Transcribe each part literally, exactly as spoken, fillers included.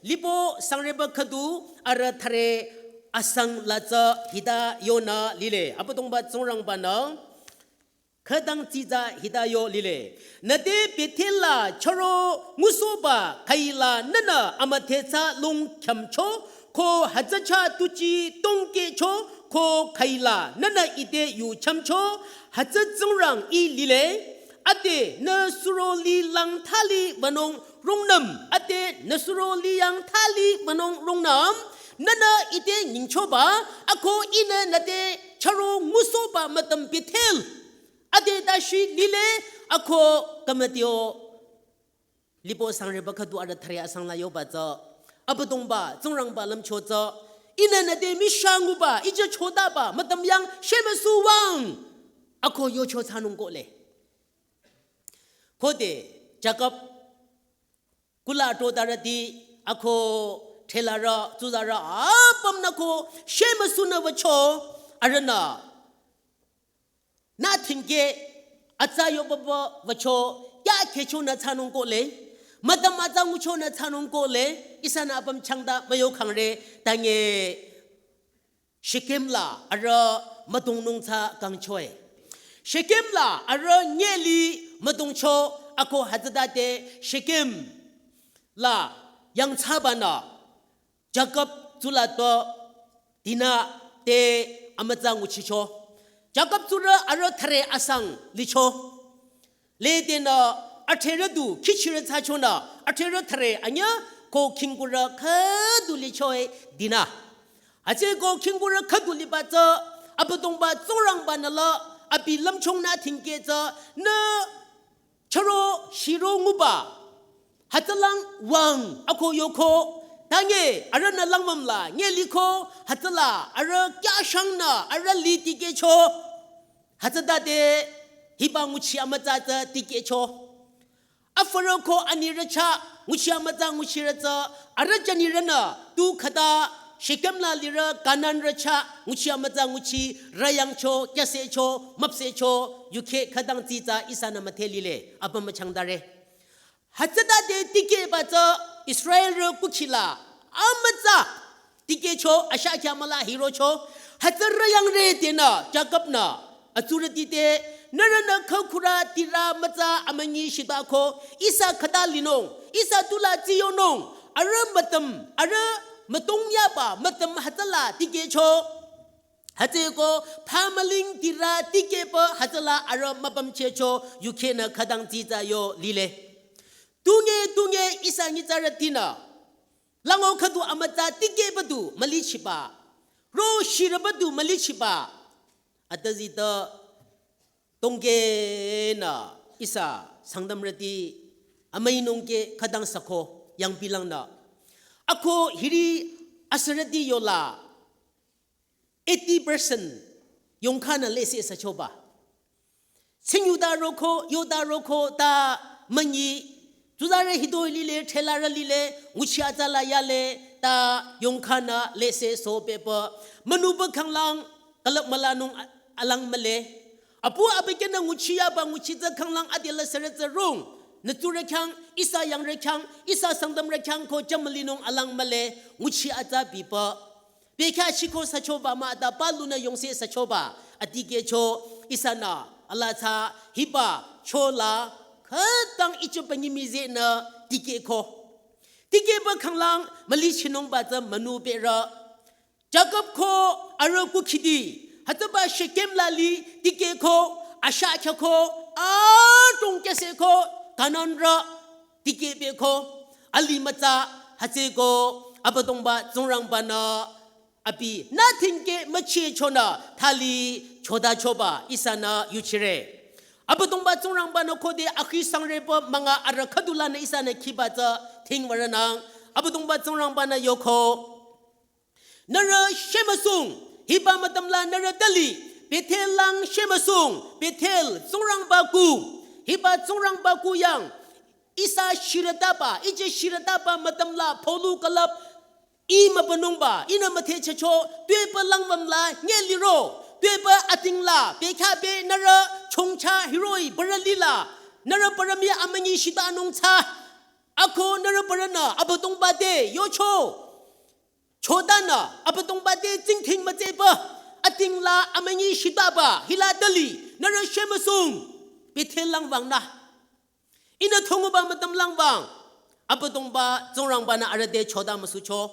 Lipo sangreba khüdu arüh thüre asang la tsü hita yonü lile. Abüdongba Tsingrangbanü khütang tsitsa hita yo lile. Nüte Bethel la chüro ngusohba khüila nünü amüdhethsa lung khyümcho, ko hütsü chah tuji tongkehcho, ko khüila nünü ite yu chümcho, hütsü Tsingrang Ih lile. Ade nü suro lilang thali wünung rungnüm, ade nü suro liyang thali wünung rungnüm, nünü ite nyingchoba, ako Ihnü nüte chüro ngusohba mütüm Bethel ade dashi lile, ako kamadio. Lipo sangreba khüdu arüh thüre asang la yoba tsü, Abüdongba Tsingrangba lümcho tsü, Ihnü nüte michah nguba, ije chodaba mütüm yang shemüsu wüng, ako yocho thsanung kohle. Khode Jakob kula todarüti, ako thelarü, tsuzarü apümnü ko shemüsunü wücho, arühnü nü thingkeh atsa yobaba wücho, ya khehchonü thsanung kohle, mütüm atsa nguchonü thsanung kohle, ihsanü apüm changta müyo khangre, tange Shekem la arüh müdongnung tsü kangchoe. Shekem la arüh nyeli müdongcho, ako hütsütade Shekem la yangthsabanü Jakob tsula to Dina te amütsa nguchicho. Jakob tsurü arüh thüre asang licho. Ledenü atherü du khichirü thsachonü atherü thüre anyüh ko khingkurü khüdu lichoe Dina. Hütsüeko khingkurü khüdu liba tsü Abüdongba Tsingrangbanü la abi lümchongnü thingkeh tsü nü chüro shiro nguba hütsülang wüng ako yoko, tange arühnü langmüm la nyeliko hütsüla arüh kyashangnü arüh li tikehcho. Hütsütade hiba nguchi amütsa tsü tikehcho. Afürü ko anirü chah nguchi amütsa nguchirü tsü arüh jünirünü tu khüta Shekem la lirü Kananrü chah nguchi amütsa nguchirü yangcho, kyüsehcho, müpsehcho, yukheh khütang tsitsa ihsanü müdhe lile, apüm müchangtare. Hütsütade tikehba tsü Israelrü kukhila amütsa tikehcho, ashah khyamüla hirocho, hütsürü yangre denü Jakob-nü atsurüti te, nührünü khükhurü tirü mütsa amünyi shitako, ihsa khüta linung, ihsa tula tsiyonung, arüh mütüm, arüh mütong yaba mütüm hütsüla tikehcho. Hütsüeko phamüling tirü tikehba hütsüla arüh müpümchehcho, yukhehnü khütang tsitsa yo lile. Tunge tunge ihsa nyitsarütinü lango khüdu amütsa tikehba du mülichiba, ro shirüba du mülichiba, atüzitü tongkehnü ihsa Sangtamrüti amüinungkeh khütang süko yangpilangnü. Ako hiri asürüti yola eighty percent yongkhanü lese süchoba. Tsingyuta roko, yuta roko ta münyi, tsuzarü hitoi lile, thelarü lile, nguchi atsala yale, ta yongkhanü lese so pehpü. Münüba khanglang, külüp mülanung a-, alang mühle. Apu abükyünü nguchi yaba nguchi tsü khanglang adela sürü tsü rung. Nü tsurü khyang, ihsa yangrü khyang, ihsa Sangtamrü khyang ko jümülinung alang mühle, nguchi atsa bipü. Bekhyah shiko süchoba mah ta palunü yongse süchoba, atikehcho ihsanü, ala tsü hiba chola, khütang icho panyimizenü tikehko. Tikehba khanglang mülichinungba tsü münü berü. Jakob ko arüh kukhidi, hütsüba Shekem la li tikehko, ashah khyako, adrong kyüsehko, Kananrü tikeh beko, alimütsa hütsüeko, Abüdongba Tsingrangbanü, abi nü thingkeh müchehchonü thali chodachoba ihsanü yuchire. Abüdongba Tsingrangbanü khode akhi sangreba münga arüh khüdulanü ihsanü khiba tsü thingwürünang. Abüdongba Tsingrangbanü yoko. Nührü shemüsung, hiba mütümla nührü tali, Bethel lang shemüsung, Bethel Tsingrangba ku, hiba Tsingrangba ku yang, ihsa shirütaba, ije shirütaba mütümla polu külüp, ih mübünungba, ihnü müthehchehcho, tuepü langwümla, nyeliro, tuepü atingla, bekhyah be nührü chongcha hiroh-i, bürü lila, nührü bürü mii amünyi shitanung tsü. Ako nührü parünü Abüdongba te yocho. Chodanü Abüdongba te tsingdhing mütsepü. Atingla amünyi shitaba hila tali. Nührü shemüsung. Bethel lang wangnü. Ihnü thonguba mütam lang wang. Abüdongba Tsingrangba-nü arüh te choda müsucho.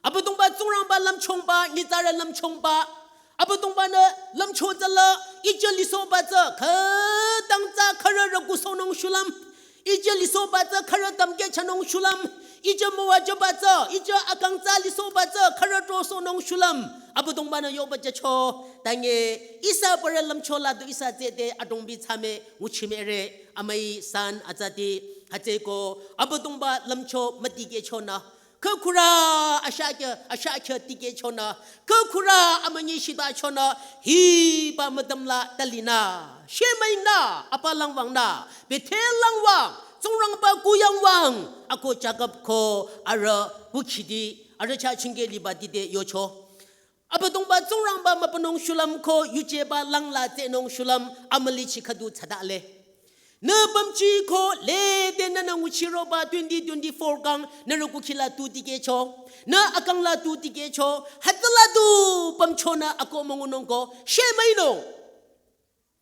Abüdongba Tsingrangba lümchongba, nyitsarü lümchongba. Abüdongba-nü lümcho tsüla, ijü lisohba tsü, khütang tsü khürü rükusohnung shulüm. Ijü lisohba tsü khürü tamkehchanung shulüm. Ijü müwajüba tsü, ijü akang tsü lisohba tsü khürü trosohnung shulüm. Abüdongba-nü yoba jücho, tange ihsa parü lümcho la du ihsa tsü te adongbi tsame nguchimere, amüi san atsati, hütsüeko, Abüdongba lümcho mütikehchonü. Khükhürü ashakya, ashakya tikehchonü. Khükhürü amünyi shitachonü. Hiba mütam la talinü. Shemüinü, apa lang wangnü. Bethel lang wang. Tsingrangba kuyang wang. Ako Jakob ko arüh kukhidi. Arüh chah chingke liba dide yocho. Abüdongba Tsingrangba mübünung shulüm ko yujeba langla tsehnung shulüm amülichi khüdu thsadale. Nü pümchi ko lede nünü nguchiroba twenty twenty-four kang nührü kukhila tu tikehcho. Nü akang la tu tikehcho. Hütsüla du pümchonü ako müngunung ko. Shemüinung.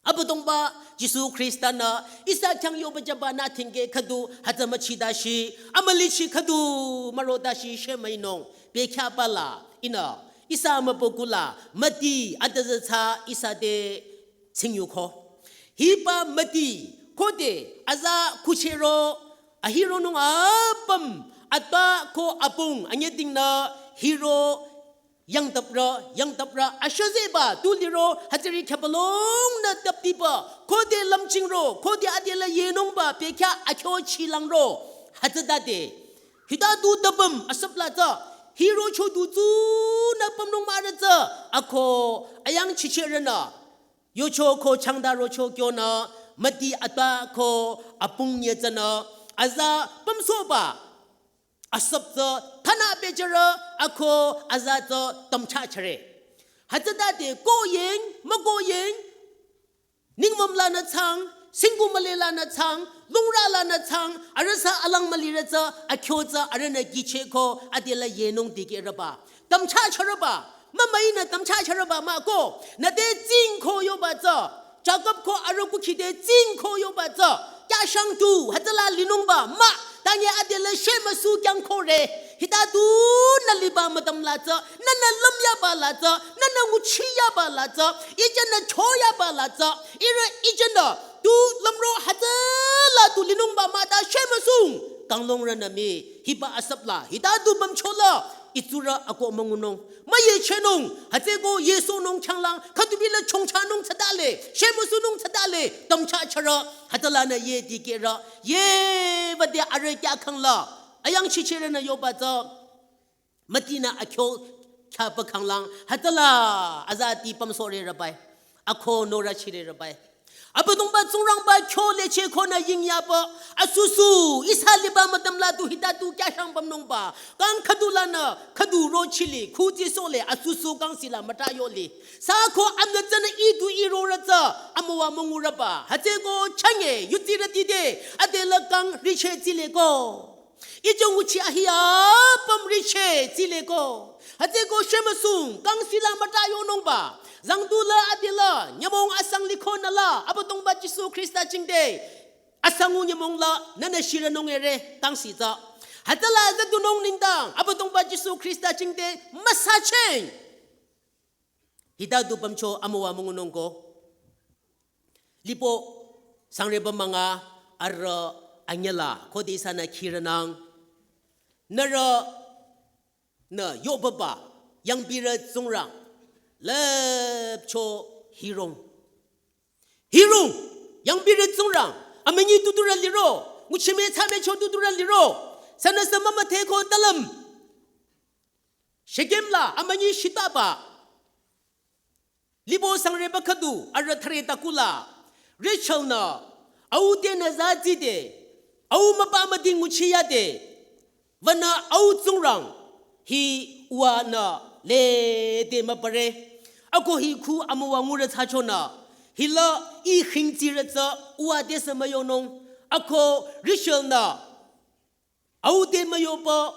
Abüdongba Jisu Khrista-nü ihsa khyang yoba jüba nü thingke khüdu hütsü müchidashi, amülichi khüdu mürodashi shemüinung, bekhyah pala, ihnü, ihsa mübükuh la, müti, adüzü tsü ihsa te tsingyuko. Hiba müti, khode, aza kuchero, ahironung apüm, atba ko apung, anyüdingnü, hiro, yangtaprü, yangtaprü, ashüzeba, tu liro, hütsüri khüpalongnü taptiba, khode lümchingro, khode adela yenungba, bekhyah akhyo chilangro, hütsütade. Hita tu tapüm, asüpla tsü, hiro cho tu tsunü pümnung mürü tsü, ako, ayang chicherünü, yocho ko changda rocho kyonü, müti atba ko, apung nyetsünü, aza, pümsohba, asüp tsü thana pehjürü ako aza tsü tümchachare. Hütsütade koyeng, mükoyeng, ningmüm lanü tsang, singku müle lanü tsang, lungra lanü tsang, arüsa alang mülirü tsü, akhyo tsü, arühnü kihcheko, adela yenung dikehrüba. Tümchacharüba, mümüinü tümchacharüba mah ko, nüte tsingko yoba tsü, Jakob ko arüh kukhide tsingko yoba tsü, kyashang tu, hütsüla linungba, mah, tanye adela shemüsu kyangkore, hita tu nü liba mütam la tsü, nünü lümyaba la tsü, nünü nguchiyaba la tsü, ijünü choyaba la tsü, ihrü ijünü, tu lümro hütsüla tu linungba mah ta shemüsung, kanglungrünü mii, hiba asüpla, hita tu pümchola, itsurü ako müngunung. Müyechenung, hütsüeko yesohnung changlang, khütubila chongchanung thsadale, shemüsunung thsadale, tümchacharü, hütsülanü ye dikehrü, ye bade arüh kyakhangla, ayang chicherünü yoba tsü, mütinü akhyo khyapa khanglang, hütsüla, azati pümsohrerübai, ako norü chirerübai. Abüdongba Tsingrangba kyo leche konü yingyaba, asusu, ihsa liba mütam la tu hita tu kyashang pümnungba, kang khüdu lanü, khüdu rochili, khuti sole, asusu kang sila müta yoli. Sako amnü tsünü itu irorü tsü, amüwa müngurüba, hütsüeko change, yutsirütide, adela kang riche tsileko. Ijü nguchi ahi apüm riche tsileko. Hütsüeko shemüsung, kang sila müta yonungba. Zangdula adila, nyümong asang likonü la, Abüdongba Jisu Khrista jingte. Asangu nyümong la, nünü shiranungere, kang sitsa. Hütsüla zadunung nengdang, Abüdongba Jisu Khrista jingte, müsacheng. Hita du pümcho amüwa müngunung ko. Lipo sangreba münga arüh anyüla khode ihsanü khirünang. Nührünü yobaba yangpirü Tsingrang. Lüpcho hirong. Hirong. Yangpirü Tsingrang. Amünyi tuturü liro. Nguchime tsame cho tuturü liro. Sünüsü mümüdhe ko talüm. Shekem la amünyi shitaba. Lipo sangreba khüdu arüh thüre takula. Rachel-nü au tenü za tside. Au müpa müding nguchiyade. Vanü au Tsingrang. Hi uwanü lede müpare. Ako hi khu amüwa ngurü thsachonü. Hila i khingtsirü tsü uwa tesü müyonung. Ako Rachel-nü Au te müyopü,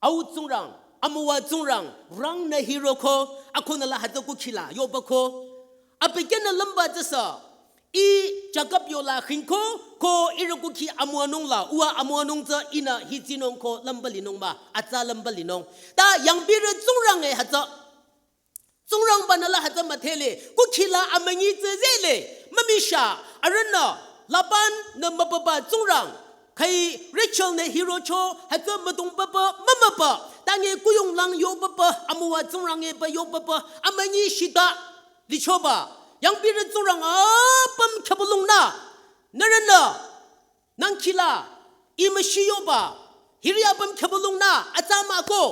au tsingrang, amüwa tsingrang, rangnü hiroko, akonü la hütsü kukhila, yopüko. Abükyünü lümba tsüsü, ih Jakob yola khinko, ko ihrü kukhi amüwanung la, uwa amüwanung tsü ihnü hitsinung ko lümba linung mah, atsa lümba linung. Ta yangpirü tsingrang e hütsü. Tsingrangbanü la hütsü müdhele, kukhila amünyi tsü zehle, mümüsha, arühnü, Laban nü mübüba tsingrang, khai Rachel nü hirocho, hütsü müdong papa, mümüba, tange kuyong lang yopapa, amüwa tsingrang epü yopapa, amünyi shita, lichoba, yangpirü tsingrang apüm khübülung nü, nührünü, nangkhila, ih müshi yoba, hiri apüm khübülung nü, atsa mah ko,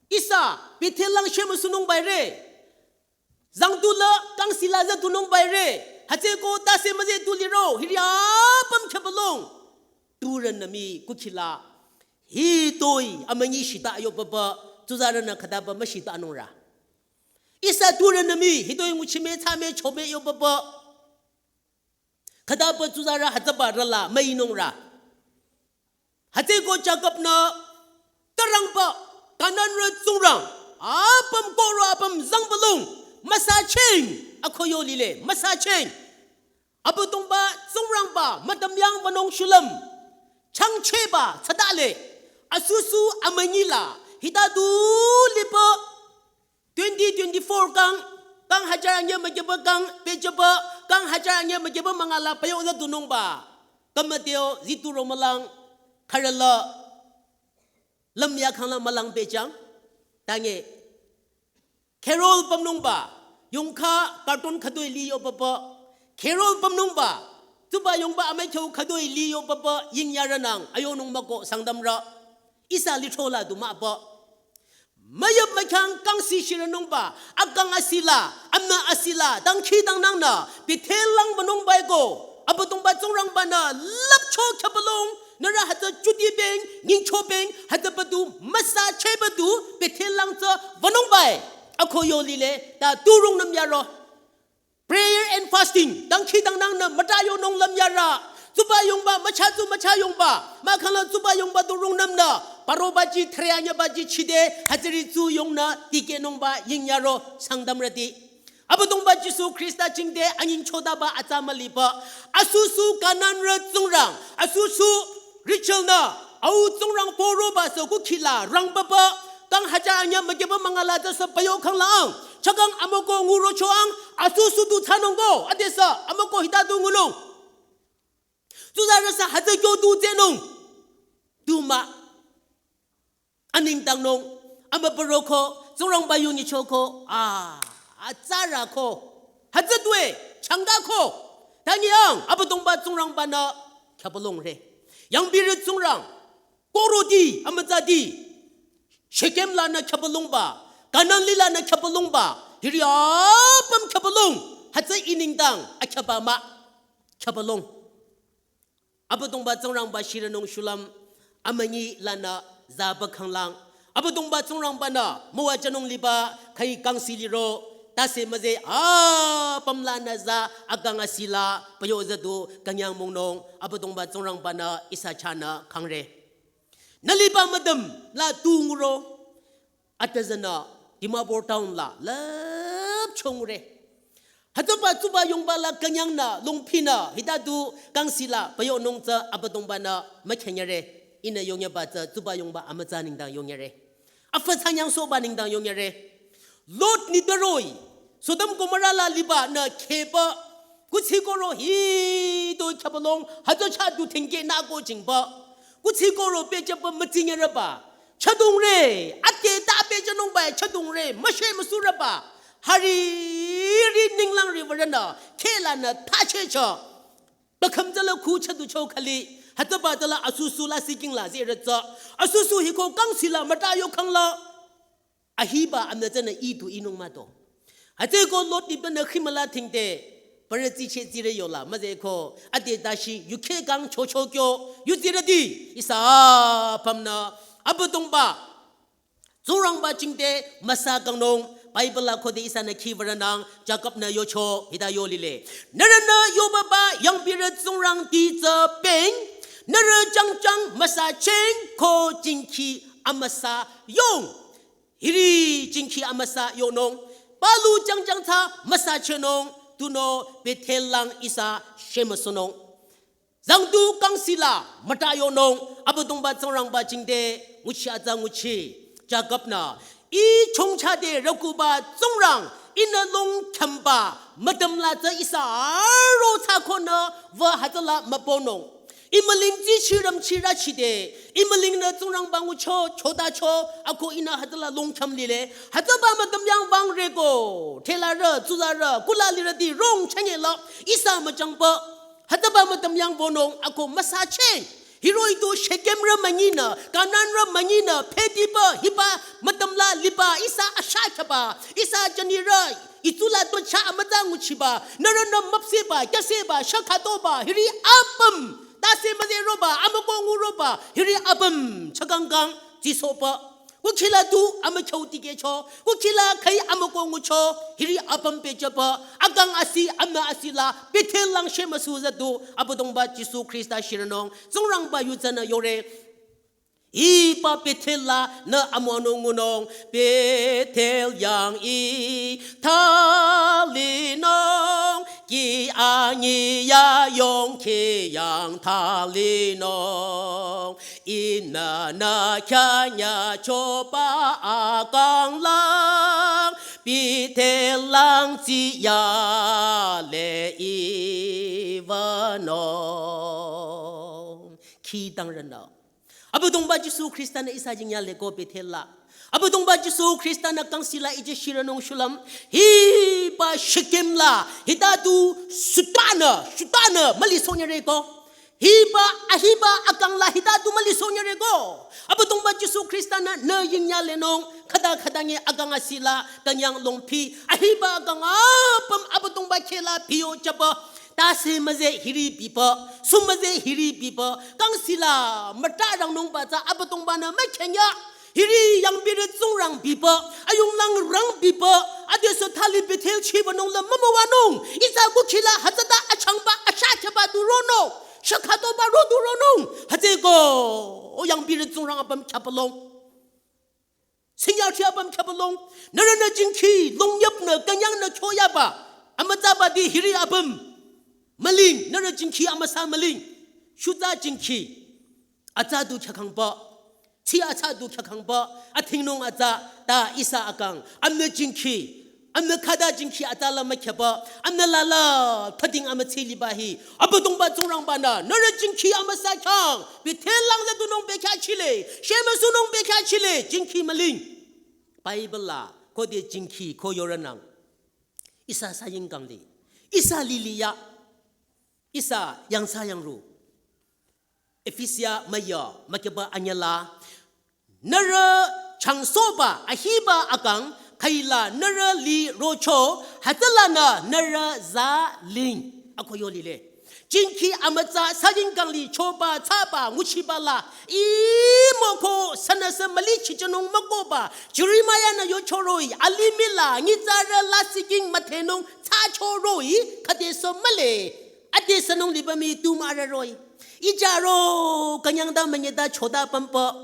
ihsa, Bethel lang shemüsunung baire. Zangtula kangsila zütunung baire. Hütsüko tase müze tu liro. Hiri apüm khübülung. Turünü mii kukhila. Hitoi amünyi shita yopapa. Tsuzarünü khütaba müshita nungra. Ihsa turünü mii. Hitoi nguchime tsame chome yopapa. Khütaba tsuzarü hütsüba rüla müinungra. Hütsüko Jakob nü, tarangba, Kananrü tsingrang, apüm koro apüm zangbülung, müsacheng, akoyo lile, müsacheng. Abüdongba tsingrangba, mütamyang wünung shulüm, changcheba, tsüdale, asusu amünyila, hita du liba, twenty twenty-four kang, kang hajar anyü mükyüba kang, pechaba, kang hajar anyü mükyüba mangala payo za dunungba. Kamateo zitu romalang, kharala, lamya khangla malang pechang, tange. Carol pamnungba, yongkha carton khadoi li yopapa. Carol pamnungba, tsuba yongba amai kheu khadoi li yopapa, ying yaranang, ayo nungmako sangdamra. Ihsa lichola du mah ba. Müyüp mükyang kangsi shiranungba, akang asila, amna asila, dangkhidangnangnü, Bethel lang wünungbae ko, Abüdongba tsingrangbanü, lüpcho khübülung, nührü hütsü chuti beng, nyingcho beng, hütsüba du, müsacheba du, Bethel lang tsü wünungbae, akoyo lile, ta turung nüm yaro. Prayer and fasting, dangkhidangnangnü müta yonung lüm yara. Tsuba yongba, mücha tsu mücha yongba. Mahkhangla tsuba yongba du rungnümnü. Paro baji, thre anyü baji chide, hütsüri tsu yongnü, tikehnungba, ying yaro, sangdamrüti. Abüdongba Jisu Khrista chingde, anying chodaba atsa müliba. Asusu Kananrü tsingrang. Asusu Rachel nü, au tsingrang poroba sü kukhila, rangbaba, kang hajar anyü mükyüba mangala tsüsü payo khanglang, chakang amüko ngurochoang, asusu du thsanungko, adesü, amüko hita du ngunung. Tsuzarüsü hütsü kyo du tsenung, du mah, aningdangnung, amübüroko, tsingrangba yu nyichoko, a, atsarako, hütsü due, changdako, tangiang, Abüdongba tsingrangbanü, khübülungre. Yangpirü tsingrang, koroti, amütsati, Shekem lanü khübülungba, Kanan li lanü khübülungba, hiri apüm khübülung, hütsü iningdang, akhüba mah, khübülung. Abüdongba tsingrangba shiranung shulüm, amünyi lanü zaba khanglang. Abüdongba tsingrangbanü, müwajünung liba, khai kangsi liro, tase müze, apüm lanü za, akang asila, payo zadu, kanyang mungnung, Abüdongba tsingrangbanü, ihsa chahnü, khangre. Nü liba müdüm la tu nguro, atüzünü Dimapur town la lüpcho ngure. Hütsüba tsuba yongba la künyangnü lungpinü hita du kangsila payonung tsü Abüdongbanü mükhenyere. Ihnü yongyaba tsü tsuba yongba amütsa nengdang yongyere. Afü tsanyangsohba nengdang yongyere. Lot nitpüroi, Sodom Gomorrah la liba nü kheba, kuthsi koro hitoi khyabalong, hütsü chah du thengke nü ko jingba. Kuthsi koro pehjüba mütsinyereba. Chadongre, ate ta pehjünungba chadongre, müshe müsureba. Hari ri ninglang ri varana, kheh lanü thachehcho. Bakham tsüla khu chadu cho khali, hütsüba tsüla asusu la siking la ziretsü. Asusu hiko kangsila müta yokhang la. Ahiba amütsünü itu inung mado. Hütsüko Lot nitpünü khimüla thingte, parü tsicheh tsire yola, müzeko, ade dashi, yukheh kang chocho kyo, yutsirüti, ihsa apümnü, Abüdongba, Tsingrangba jingte, müsa kangnung, Bible la khode ihsanü khivaranang, Jakob-nü yocho, hita yolile. Nührünü yobaba, yangpirü tsingrangti tsü peng, Nührü jangjang müsacheng ko jingkhi amüsa yong. Hiri jingkhi amüsa yonung. Palu jangjang tsü müsachenung. Tunüo Bethel lang ihsa shemüsunung. Zangdu kangsila müta yonung. Abüdongba Tsingrangba jingte nguchi atsa nguchi. Jakob-nü, "Ih chongcha te rükuba Tsingrang, ihnü longkhümba mütüm la tsü ihsa aro thsakonü wü hütsüla mübünung. Ih mülung tsichirüm chirachide, ih mülungnü Tsingrangba ngucho, chotacho, ako ihnü hütsüla longkhüm lile. Hütsüba mütüm yang wüngreko, thelarü, tsularü, kula lirüti rong chengela, ihsa müchangba." Hütsüba mütüm yang wünung ako müsacheng. Hiroh-i tu Shekemrü münyinü, Kananrü münyinü, phetiba, hiba mütüm la liba, ihsa ashakhaba, ihsa janirü, itsula tu cha amütsa nguchiba, nührünü müpsehba, kyüsehba, shakhatoba, hiri apüm, tase müzeroba, amüko nguroba, hiri apüm, chakangkang, tsisoba. Kukhila tu amükhyu tikehcho, kukhila khai amüko ngucho, hiri apüm pehjüba, akang asi, amü asila, Bethel lang shemüsu züdu, Abüdongba Jisu Khrista shirünung, Tsingrangba yu tsünü yore. Hiba Bethel lanü amüwanung ngunung, Bethel yang ih thalinung, ki anyi ya yong ki yang thalinung. Ihnü nü khyanya choba akang lang, Bethel lang tsi yale ih wünung. Khütang rünü. Abüdongba Jisu Khrista-nü ihsa jingya leko Bethel la. Abüdongba Jisu Khrista-nü kangsila ije shirünung shulüm. Hiba Shekem la. Hita tu sutanü, sutanü, müli sonyareko. Hiba, ahiba akang la hita tu müli sonyareko. Abüdongba Jisu Khrista-nü nü jingya lenung. Khüta khüta nge akang asila, künyang longpi. Ahiba akang apüm Abüdongba kheh la piyo jüba. Tase müze hiri biba, sumüze hiri biba, kangsila müta rangnungba tsü Abüdongba-nü mükhenya. Hiri yangpirü Tsingrang biba, ayunglang rang biba, adesü thali Bethel chibanung la mümüwanung, ihsa kukhila hütsüta achangba, ashakhaba du ronung, shakhatoba ro du ronung, hütsüeko, o yangpirü Tsingrang apüm khyapalong. Sinyarthi apüm khyapalong, nührünü jingkhi, longyüpnü, künyangnü kyoyaba, amütsaba di hiri apüm. Müling, nührü jingkhi amüsa müling. Shuta jingkhi. Atsa du khyakangba. Tsi atsa du khyakangba. Athingnung atsa, ta ihsa akang. Amünü jingkhi. Amünü khüta jingkhi atsa la mükhyaba. Amünü lala, khüding amütsi liba hi. Abüdongba Tsingrangba-nü, nührü jingkhi amüsa khyang, Bethel lang züdunung bekhyah chile, shemüsunung bekhyah chile, jingkhi müling. Bible la, khode jingkhi ko yorünang. Ihsa saying kangli. Ihsa lili ya. Ihsa yangsa yangru. Efesia müya, mükyüba anyüla. Nührü changsohba ahiba akang, khüila nührü li rocho, hütsülanü nührü za ling. Ako yo lile. Jingkhi amütsa saying kangli choba tsaba nguchiba la. Ih müko sünüsü müli chichanung mükoba. Jeremiah-nü yocho roh-i, alimih la, nyitsarü lasih king müdhenung tsacho roh-i, khüdesü mühle. Adesünung liba mii tu mürü roh-i. Ijaro, künyangta münyeta chota pümpa.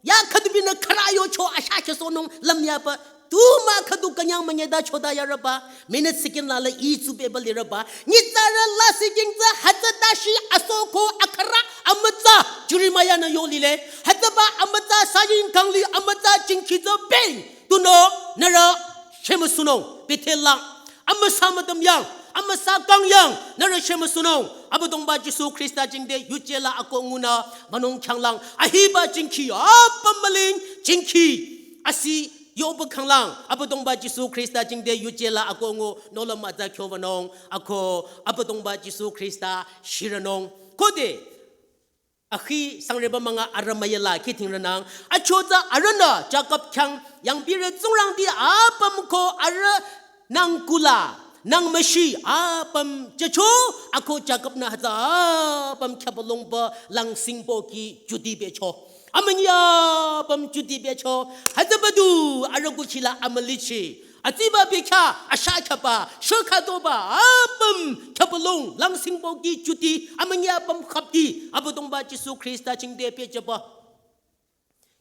Ya khüdubinü khürü yocho asha khesohnung lümyaba. Tu mü khüdu künyang münyeta chota yarüba. Minute second la la ih tsu beba lirüba. Nyitsarü lasih king tsü hütsüta shi asoko akhürü amütsa. Jeremiah-nü yo lile. Hütsüba amütsa saying kangli amütsa jingkhi tsü beng. Tunüo nührü shemüsunung. Bethel lang. Amüsa mütüm yang, amüsa kang yang, nührü shemüsunung. Abüdongba Jisu Khrista jingte yuje la ako ngunü, münung khyanglang. Ahiba jingkhi, apüm müling, jingkhi. Asi, yoba khanglang. Abüdongba Jisu Khrista jingte yuje la ako ngu, nola mütsa kyobanung. Ako, Abüdongba Jisu Khrista shirünung. Khode, akhi sangreba münga arüh müyela kithing rünang. Achotsü arühnü Jakob khyang yangpirü Tsingrangti apüm ko arüh nang kula, nang müshi apüm jücho, ako Jakob-nü hütsü apüm khyapalongba langsingbo ki juti becho. Amünyi apüm juti becho. Hütsübadu arüh kuchila amülichi. Atsiba bekha, asha khaba, shekha toba, apüm, khapalong, langsing boki chuti, amanya apüm khapti, Abüdongba Jisu Khrista chingde pechaba.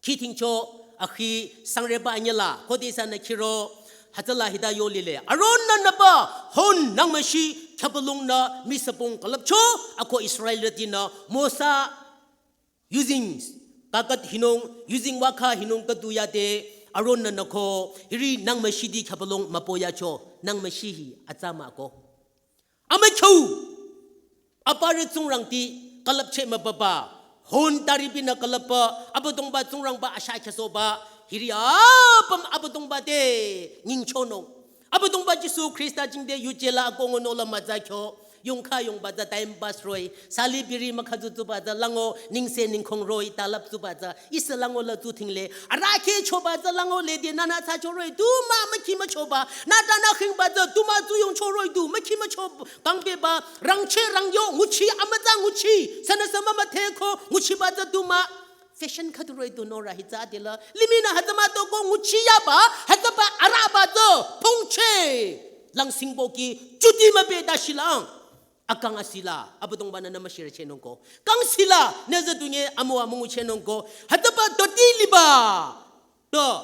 Khitingcho, akhi, sangreba anyala, khodesana khiro, hütsüla hita yolile. Aron nü nüba, hon nangmashi, khapalong nü, misapung kalapcho, ako Israel retina, Mosa, using kakat hinung, using wakha hinung katu yade, Aron nü nüko, hiri nangmashi di khapalong mapoyacho, nangmashi hi, atsama ako. Ama khyo, apare tsungrangti, kalapche mababa, hon taribi nü kalapa, Abüdongba tsungrangba asha khasoba, hiri apüm Abüdongba te, nyingchonung. Abüdongba Jisu Khrista jingde yujela akongo nola maza khyo, yongkha yongba za time pass roh-i, sali biri makha zu zuba za lango, ningse ningkhong roh-i, talap zuba za, isa lango la zu thingle, arake choba za lango le de nana tsa cho roh-i, duma makhi machoba, nata na khingba za, duma zu yong cho roh-i, du, makhi macho, kangbe ba, rangche rangyo, nguchi, amaza nguchi, sana sama mathe ko, nguchi ba za duma, fashion khatu roh-i du nora hitsa adela. Limih nü hütsüma toko nguchi yaba, hütsüba araba to, pongche. Langsing boki, chuti mape da shilang. Akang asila, Abüdongba nü nü mashira chenungko. Kang sila, nü za dunye, amu amu nguchenungko. Hütsüba doti liba. To,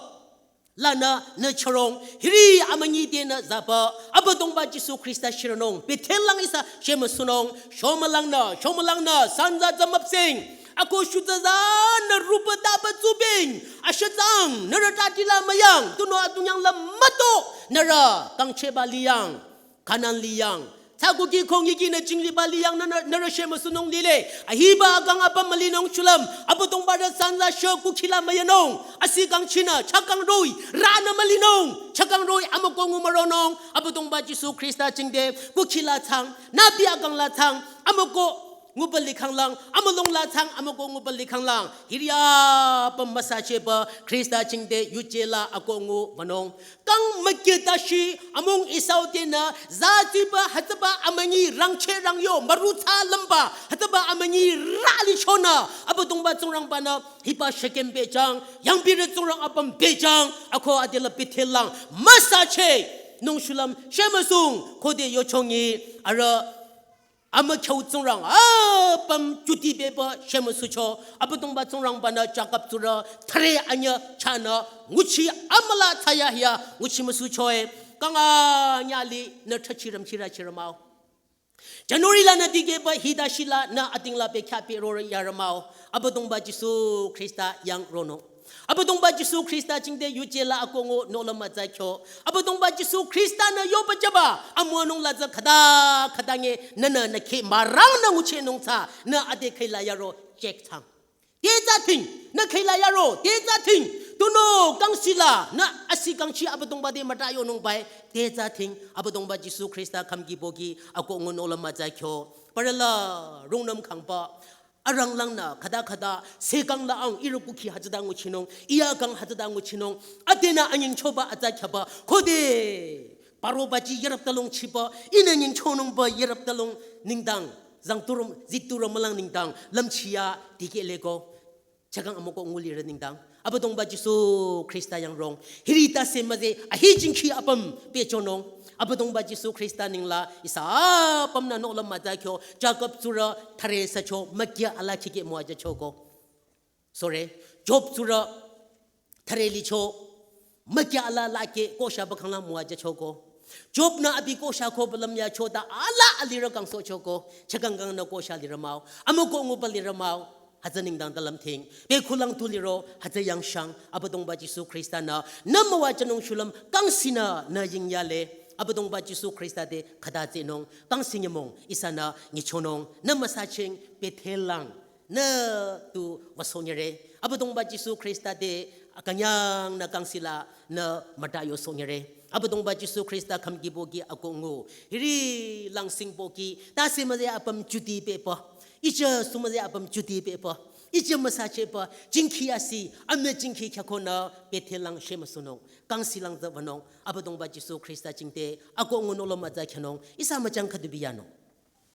lana nü chorong, hiri amanyi de nü zaba, Abüdongba Jisu Khrista shiranung, Bethel lang isa shemasunung, shomalang nü, shomalang nü, sanza zamapseng, ako shuza za nü rupa daba zubeng, ashazang, nü rata tila mayang, tuno atunyang la mato, nü ra, kangcheba liyang, Kanan liyang, Tsakuki kongi ki nü jingli bali yang nü, nü, nü rüshe müsunung lile. Ahiba akang apa mülinung shulam. Abüdongba rü sanza she kukhila müyanung. Asi kang china, chakang roh-i, rana mülinung. Chakang roh-i, amüko ngu müronung. Abüdongba Jisu Khrista jingde, kukhila tsang, nabi akang la tsang, amüko ngu bali khanglang, amülung la tsang, amüko ngu bali khanglang. Hiri apüm müsacheba, Khrista jingde, yuje la ako ngu wünung. Kang mükye tashi, amung Esau tenü, zaziba, hütsüba, amanyi, rangche, rangyo, marutsa, lamba, hütsüba, amanyi, rali chona, Abüdongba Tsingrangba nü, hiba Shekem bejang, yangpirü Tsingrang apüm bejang, ako adela Bethel lang, müsache, nung shulam, shemüsung, khode yochongi, ara, Amükhyu Tsingrang, apüm chuti beba shemüsucho, Abüdongba Tsingrangba nü Jakob tsurü, thare anyü chanü, nguchi amüla tsaya hiya, nguchi müsuchoe, kanga nyali nü thachiram chira chiramao. January la nü dikehba hida shila nü atingla pe khyah pe rore yaramao, Abüdongba Jisu Khrista yang ronung. Abüdongba Jisu Khrista jingte yuje la akongo nola mütsa kyo. Abüdongba Jisu Khrista nü yoba jüba, amüwanung la tsü khüta khüta nge nünü nü khe mürang nü nguchinung tsü nü ade kheh la yaro check thsang. Te tsü thing, nü kheh la yaro, te tsü thing, tunüo kangsi la, nü asi kangsi Abüdongba te müta yonung bai, te tsü thing, Abüdongba Jisu Khrista khümki pohki akongo nola mütsa kyo. Parü la rungnüm khangba, aranglang nü khüta khüta, sekang la ang ihrü kukhi hütsüta nguchinung, iya kang hütsüta nguchinung, adenü anyingchoba atsa khyaba, khode, paro baji yarap talong chiba, ihnü nyingchonungba yarap talong nengdang, zangturum, ziturum mülang nengdang, lümchiya dikeh leko, chakang amüko ngulirü nengdang. Abüdongba Jisu Khrista yang rong. Hiri tase müze ahi jingkhi apüm pehchonung. Abüdongba Jisu Khrista nengla ihsa apüm nü nola mütsa kyo. Jakob tsurü thare sacho mükya ala khikeh müwajüchoko. Sorry. Job tsurü thare licho mükya ala lakeh kosha ba khanglang müwajüchoko. Job nü abi kosha ko ba lümyacho ta ala alirü kangsohchoko. Chakang kang nü kosha lirü mao. Amüko nguba lirü mao. Hütsü nengdang ta lümthing. Pe kulang tu liro, hütsü yang shang, Abüdongba Jisu Khrista nü, nü müwajünung shulam, kangsi nü, nü yingyale, Abüdongba Jisu Khrista te khüta tsehnung, kangsi nyümong, ihsa nü, nyichonung, nü müsaching, Bethel lang, nü tu wüsohnyire, Abüdongba Jisu Khrista te, akünyang nü kangsi la, nü müta yosohnyire. Abüdongba Jisu Khrista khümki pohki akongo. Hiri langsing pohki. Tase müze apüm chuti pehba. Ije sü müze apüm chuti pehba. Ije müsacheba. Jingkhi asi. Amü jingkhi khyako nü Bethel lang shemüsunung. Kangsi lang tsü wünung. Abüdongba Jisu Khrista jingte. Akongo nola mütsa kyanung. Ihsa müchang khüdu biyanung.